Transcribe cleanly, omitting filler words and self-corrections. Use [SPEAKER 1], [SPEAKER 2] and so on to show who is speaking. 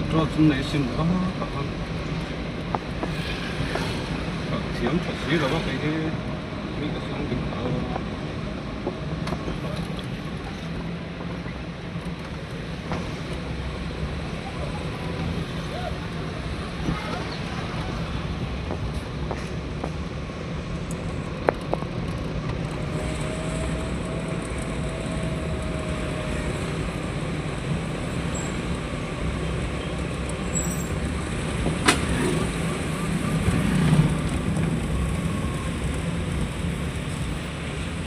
[SPEAKER 1] Petrol chu nei sin a tah khan khalh thiam tha si lo a kei hi mi ka chuang ding phah lo a.